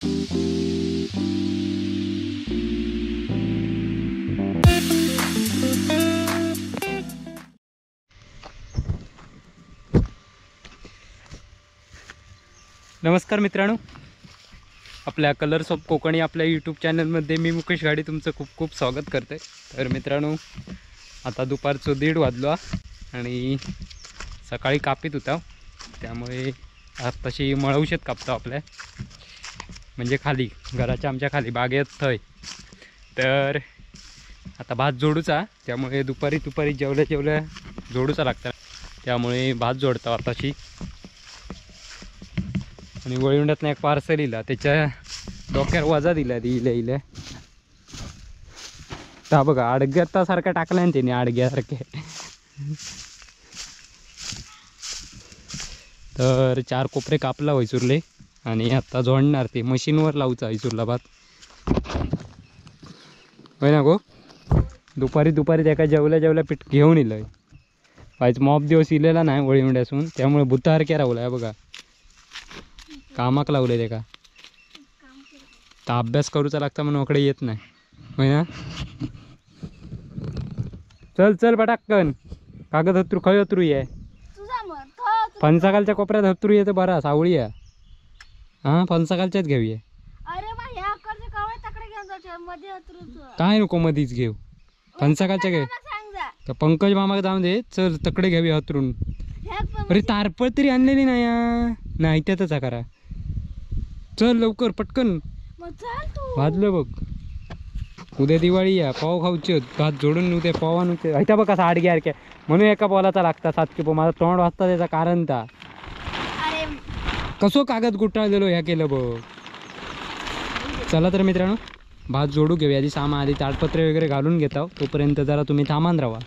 नमस्कार मित्रांनो, आपल्या कलर्स ऑफ कोकणी आपल्या यूट्यूब चॅनलमध्ये मी मुकेश गाडी तुमचं खूप खूप स्वागत करते। तर मित्रांनो, आता दुपारचं 1:30 वाजलो आणि सकाळी कापीत होता, त्यामुळे आत्ताशी मळवशेत कापतो आपल्या, म्हणजे खाली घराच्या आमच्या खाली बागेत थंय। तर आता भात जोडूचा, त्यामुळे दुपारी दुपारी जेवल्या जेवल्या जोडूचा लागतं, त्यामुळे भात जोडतो आताशी। आणि वळिवंड्यातनं एक पार्सल इला, त्याच्या डोक्यावर वजा दिला ती इल्या इल्या। तर बघा आडग्यासारखा टाकला ना त्याने, आडग्यासारखे। तर 4 कोपरे कापला हैसूरले आणि आता जोडणार ते मशीनवर लावचा हैसूरला भात, होय ना गो। दुपारी दुपारी त्याका जेवल्या जेवल्या पीठ घेऊन इलंय पाहिजे, मॉप दिवस इलेला नाही वळिवंड्यासून, त्यामुळे भुतारक्या रावला बघा। कामाक लावले ते का तर अभ्यास करूचा लागता म्हणून ओकडे येत नाही, होय ना। चल चल पटाकन कागद हत्रू खय हत्रू ये, फणसाकालच्या कोपऱ्यात हत्रू ये तर बरा सावळी आहे। हां फणसाकालच्याच घेऊया, काय नको मधीच घेऊ, फणसाकालच्या घे। तर पंकज मामा जाऊन दे, चल तकडे घेऊया हत्रून। अरे तारपळ तरी आणलेली नाही, नाही त्यातच करा। चल लवकर पटकन, वाजलं बघ। उद्या दिवाळी आहे, पाव खाऊचे भात जोडून उद्या पाव आणू। ऐता बघ कसा आडग्या आडक्या म्हणून एका बॉलाचा लागता 7 किलो, माझा तोंड वाजता त्याचा कारण ता कसो कागद गुटाळलेलो ह्या केलं बघ। चला तर मित्रांनो भात जोडू घेऊया, आधी सामान आधी ताडपत्रे वगैरे घालून घेतो, तोपर्यंत जरा तुम्ही थांबून राहा,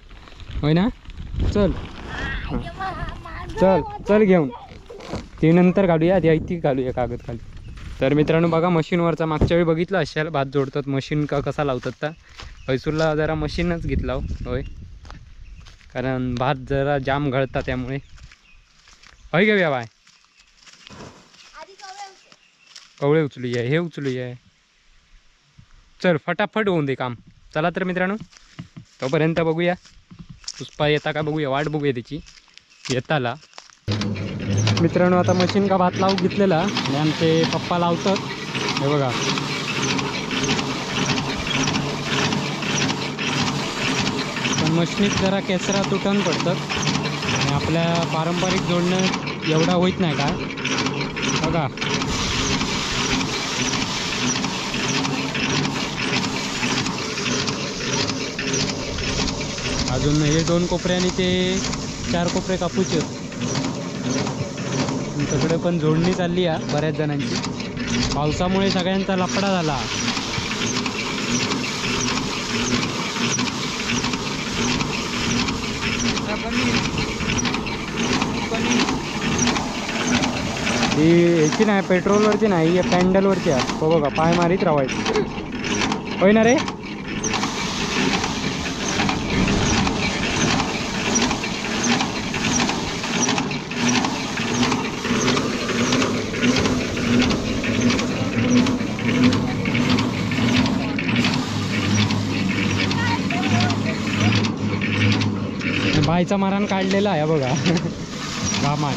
होय ना। चल चल चल घेऊन ते नंतर घालूया, आधी ऐती घालूया कागद खाली। तर मित्रांनो बघा मशीनवरचा मागच्या वेळी बघितलं अशाला भात जोडतात, मशीन का कसा लावतात। तर हैसूरला जरा मशीनच घेतला होय, कारण भात जरा जाम घळता त्यामुळे। होय घेऊया बाय, कवळे उचलूया, हे उचलूया, चल फटाफट होऊन दे काम। चला तर मित्रांनो तोपर्यंत बघूया पुष्पा येता का बघूया, वाट बघूया त्याची येताला। मित्रांनो आता मशीन का भात लावू घेतलेला आणि आमचे पप्पा लावतात, हे बघा। पण मशीनीत जरा केसरा तुटून पडतात आणि आपल्या पारंपरिक जोडणं एवढा होत नाही का बघा। अजून हे 2 कोपरे आणि ते 4 कोपरे कापूचे। तुमच्याकडे पण जोडणी चालली आहे बऱ्याच जणांची, पावसामुळे सगळ्यांचा लफडा झाला। ही ह्याची नाही, पेट्रोलवरची नाही, पॅन्डलवरची आहे। हो बघा पाय मारीत राहायची, होय ना रे। बायचा मारान काढलेला आहे बघा घामात।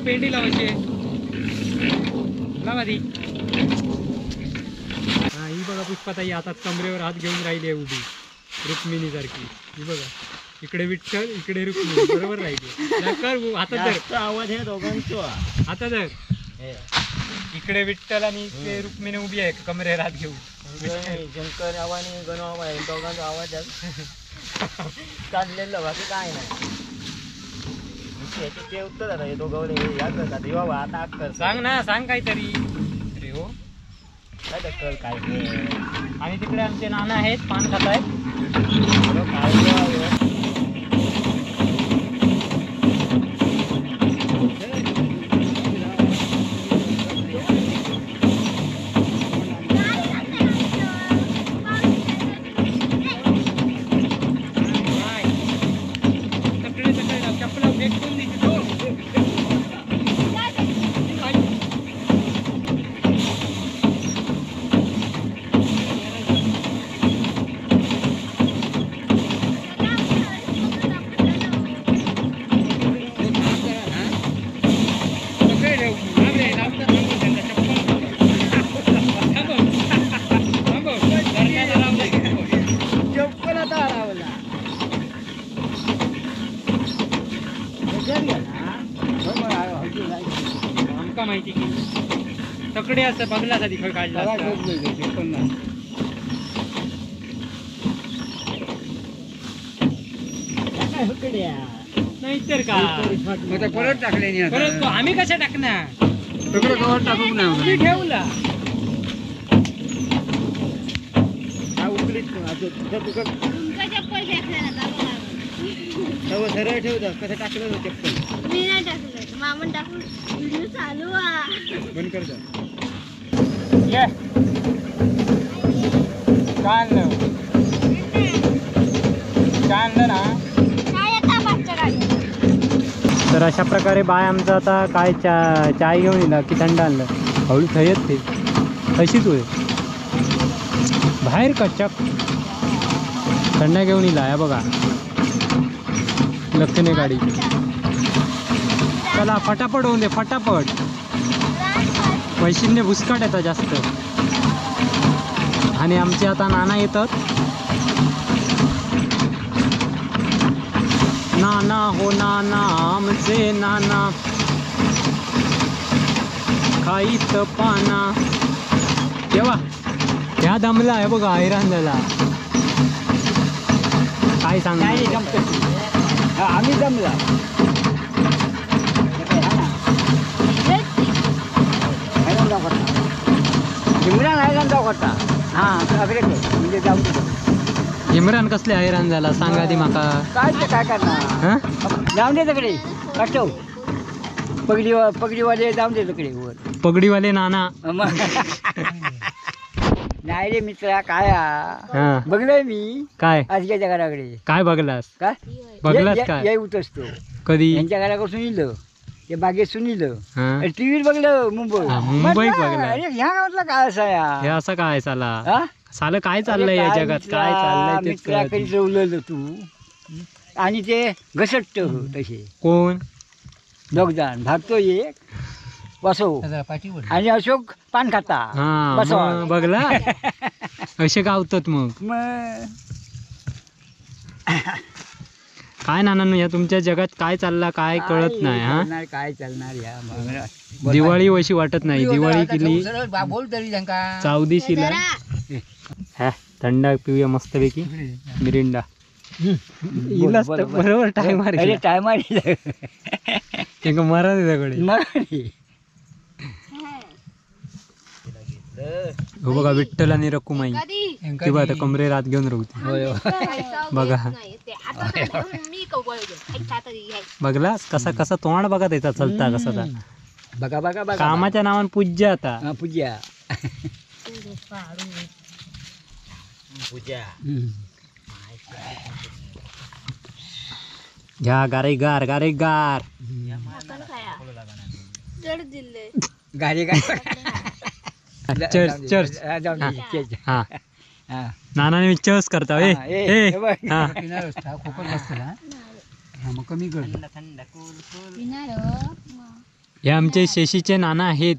पेंडी लावायची लावा ती। हा ही बघा पुष्पाताई हातात कमरेवर हात घेऊन राहिली आहे उभी, रुक्मिणी सारखी। ही बघा इकडे विठ्ठल इकडे रुक्मिणी, बरोबर राहिली। कर हातात धर, आवाज आहे दोघांचा, हातात धर। इकडे विठ्ठल आणि इकडे रुक्मिणी उभी आहे कमरे रात घेऊन. शंकर आवानी गणू आवा दोघांचा आवाज काढलेलं, बाकी काय नाही. ते उत्तर आता दोघं आता कर सांग ना, सांग काहीतरी. अरे हो काय कर काय. आणि तिकडे आमचे नाना आहेत, पान खात आहेत. आमका माहिती की तकडे असं बघला आधी खय काढला. नाहीतर का परत टाकले परत आम्ही कशा टाकणार? तकडे कवर टाकूक नाही ठेवला. सरळ ठेवता कसं टाकलं चप्पल? मी नाही टाकलं, मामन टाकून व्हिडिओ चालू बंद करता. ये काय आणलं? काय आणलं ना? तर अशा प्रकारे बाय आमचं आता काय चाय घेऊन येणार की थंड आणलं. हळू थंयच ते तशीच होय बाहेर कच्चा थंड घेऊन येईल. या बघा लक्षणे गाडी. चला फटाफट होऊन दे फटाफट. वैशिंने भुसकाट येतात जास्त. आणि आमचे आता नाना येतात. नाना हो नाना आमचे नाना खाईत पाना. तेव्हा ह्या दमला आहे बघा, हैराण झाला. काय सांग आम्ही जमला. इम्रान हैराण जाऊ करता. हां म्हणजे जाऊ. इम्रान कसले हैराण झाला सांगा ती माका. काय ते काय करणार? जाऊन दे तिकडे पाठव. पगडी पगडीवाले जाऊन दे तिकडे वर. पगडीवाले नाना. नाही रे मित्रा, काय बघलोय मी. काय आजच्या घराकडे काय बघलास? काय बघलास? काय येऊत असतो कधी यांच्या घराकडून इलं ते बागेत सुनील टीव्हीत बघलं मुंबई. मुंबईत बघलं. अरे ह्या गावातला काय असा हे असं काय साला साला काय चाललंय या जगात? काय चाललंय तेच कळत कधी उलवलं तू. आणि ते घसटत तसे कोण दोघ जण भागतो एक बसव आणि अशोक पान खाता बसव. बघला असे गावतात मग. काय नाना या तुमच्या जगात काय चालला काय कळत नाही. हा काय चालणार या दिवाळी अशी वाटत नाही. दिवाळी केली चौदिशीला. हा थंड पिऊया मस्तपैकी मिरिंडा. बरोबर टाइम अरे टाइम मरा त्याकडे. हो बघा विठ्ठल आणि रकुमाई किंवा आता कमरे रात घेऊन राहते बघा. बघला कसा कसा तोंड बघा त्याचा चलता कसा. बघा बघा बघा कामाच्या नावान पूज्य आता पूजा पूजा घ्या गारे गार गारे गार गारे गार. चर्च चर्च हा नाना मी चर्च करता. ए हे आमचे शेशीचे नाना आहेत.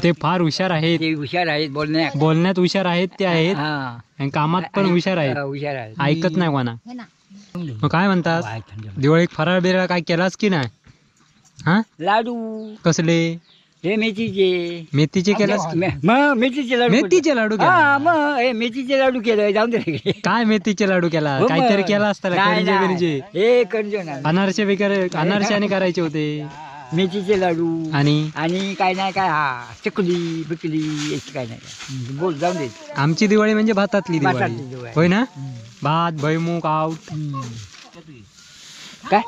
ते फार हुशार आहेत. ते हुशार आहेत बोलण्यात, बोलण्यात हुशार आहेत ते आहेत आणि कामात पण हुशार आहेत. हुशार आहेत, ऐकत नाही कोणा. मग काय म्हणतात दिवाळीत फराळ बिराळ काय केलास की नाही? हा लाडू कसले? हे मेथीचे. मेथीचे केलं? मग मेथीचे लाडू. मेथीचे लाडू? हा, मग हे मेथीचे लाडू केले, जाऊन दे. काय मेथीचे लाडू केला? काहीतरी केला असता. करंजे. हे करंजे ना, अनारसे वगैरे अनारशाने करायचे होते मेथीचे लाडू. आणि आणि काय नाही काय, हा चकली बिकली काय नाही, बोल जाऊन दे. आमची दिवाळी म्हणजे भातातली दिवाळी होय ना? भात, भुईमुग, आऊट. काय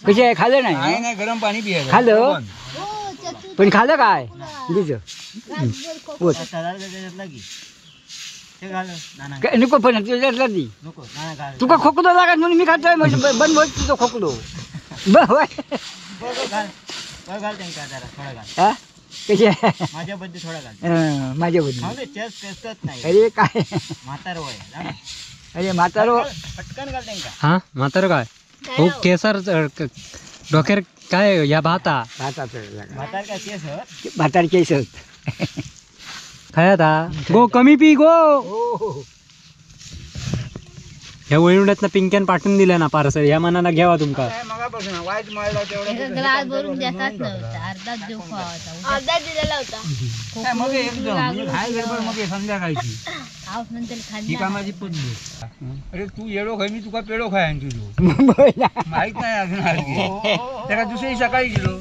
कसे खाल्लं नाही? गरम पाणी खाल्लं पण खाल्लं काय तुझं नको, पण तुझ्यातला तुका खोकलो लागत म्हणून मी खातोय. बंद होत तुझं खोकलो. माझ्याबद्दल अरे काय अरे म्हातारो. हा म्हातारो काय हो केसर डोक्यार काय या भाता भातार केसर खायात. गो कमी पी गो. ह्या वळीवड्यात ना पिंक्यान पाठवून दिल्या ना पार्सल, ह्या मनाला घ्यावा तुमका. अरे तू येडो खाय, मी तुका पेडो खाय तुझो माहित नाही अजून. त्याला दुसरी सकाळी गेलो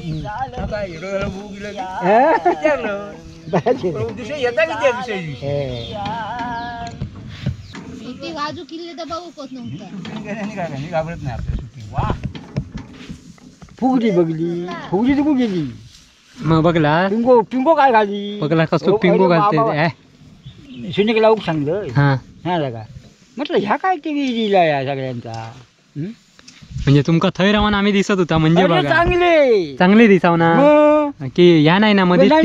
काय येडो झालो बघू गेलो विचारलं दुसरे येता की त्या दुसऱ्या दिवशी बाजू किल्ले तर बघू कोण नव्हतं. घाबरत नाही आपल्या सुट्टी. वा फुगडी बघली, फुगडी तू गेली मग बघला पिंगो पिंगो काय घाली बघला कसं पिंगो घालते. सुनीक लावूक सांगलं. हा हा का म्हटलं ह्या काय टीव्ही दिला या सगळ्यांचा. म्हणजे तुमका थंय रावून आम्ही दिसत होता म्हणजे चांगले चांगले दिसाव ना की या नाही ना मध्ये काय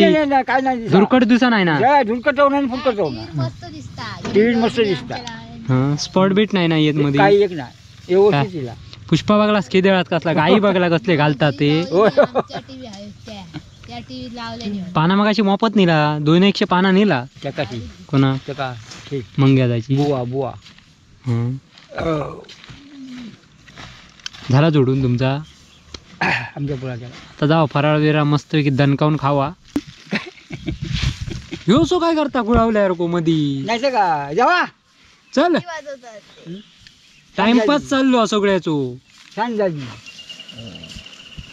नाही धुरकट दिसा नाही ना. धुरकट फुरकट मस्त दिसता, टीव्ही मस्त दिसता. स्पॉट बीट नाही ना येत मध्ये काही एक नाही व्यवस्थित. पुष्पा बघलास केदळात कसला गाई बघला कसले घालतात ते पाना मगाशी मोपत नेला 200 पाना नेला कोणा मंग्या जायची बुवा बुवा झाला जोडून तुमचा आमच्या पुराच्या. आता जाव फराळ बिरा मस्त दणकावून खावा. ह्यो सो काय करता गुळावल्यावर को मधी नाही का जावा चल टाइमपास चाललो सगळ्याचो. छान झाली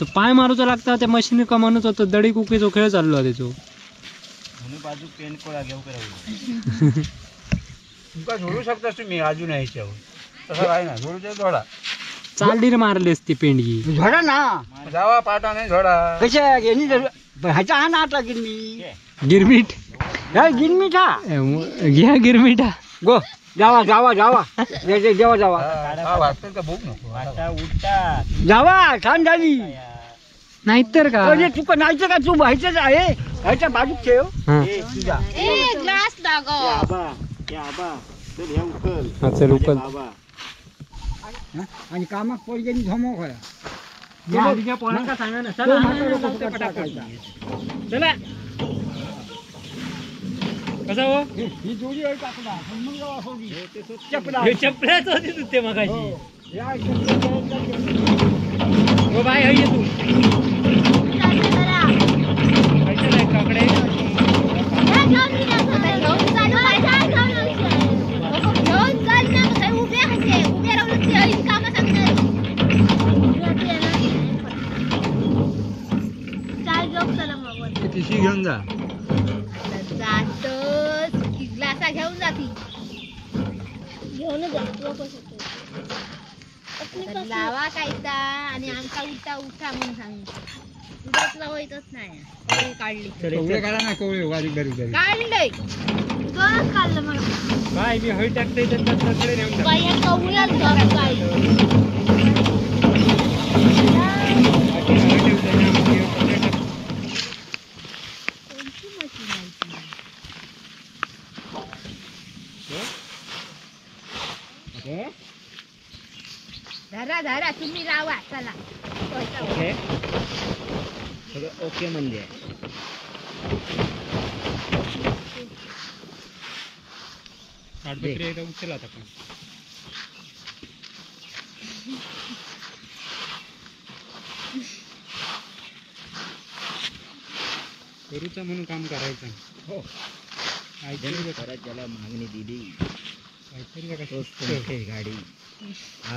तर पाय मारूचा लागता त्या मशीन कमानच होतं दडी कुकीचो खेळ चाललो त्याचो. तुमका जोडू शकता तुम्ही अजून याच्यावर तसं काय ना जोडू थोडा चालडीर मारलेस ती पेंडगी झोडा ना जावा पाटा नाही झोडा कशा ह्याचा हा ना आता गिरमी गिरमीट गिरमीट हा घ्या गिरमीटा गो जावा जावा जावा जावा जावा जावा छान झाली नाहीतर का. अरे तुका नाहीतर का तू व्हायचंच आहे ह्याच्या बाजूक ठेव तुझा ग्लास चल उकल. आणि कामाक पोरग्यांनी धमक होया सांगा ना. चला कसा हो ही जोडी आहे टाकला चपला चपल्याच होती तू ते मगाशी. हो बाय हय तू काकडे पिशी घेऊन जा ग्लासा घेऊन जाती घेऊन लावा कायता आणि आमका उठा उठा म्हणून सांग उठत लावायचंच नाही. काढली काढले दोनच काढलं मला काय मी हळी टाकते त्याकडे नेऊन बाया कवळ्यात काय. धरा धरा तुम्ही लावा चला. ओके सगळं ओके म्हणजे कागदपत्रे एकदा उचलात आपण. करूचा म्हणून काम करायचं. हो, काहीतरी परत ज्याला मागणी दिली काहीतरी जरा तोच शिस्त. मुकेश गाडी.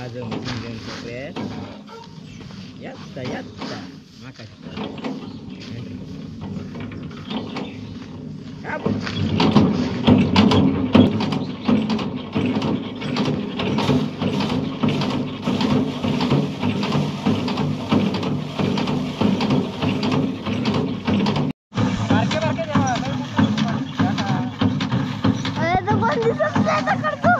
आज मसिंजन कोपऱ्यात यात्ता यात्ता माका. अरे तो कोण दिसत नाही तर करतो.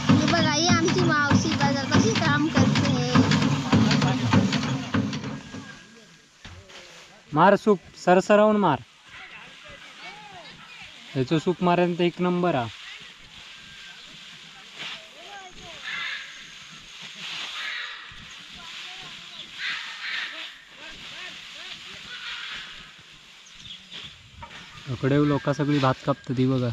हे बघा, ही आमची मावशी बघा कशी काम करते. मार सूप, सरसरावून मार. ह्याचं सूप मारेन तर एक नंबर हा. इकडे लोक सगळी भात कापतात ती बघा.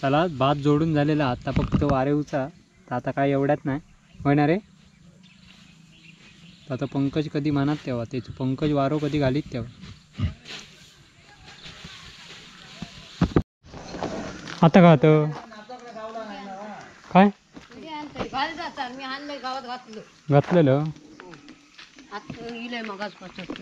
चला, भात जोडून झालेला, आता फक्त वारेवचा. तर आता काय एवढ्यात नाही होणार रे. तर आता पंकज कधी म्हणत तेव्हा, तेच पंकज वारो कधी घालीत तेव्हा. आता का आता काय मी आणलंय गावात घातलं. घातलेलं. आता इलय मगाच पाचवतो.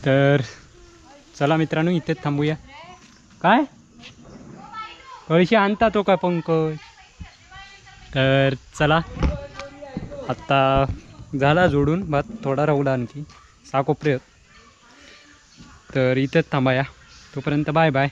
तर चला मित्रांनो, इथेच थांबूया. काय कळशी आणता तो का पंकज? तर चला, आत्ता झाला जोडून भात, थोडा राहूला आणखी 6 कोपरे आहेत. तर इथेच थांबाया, तोपर्यंत बाय बाय.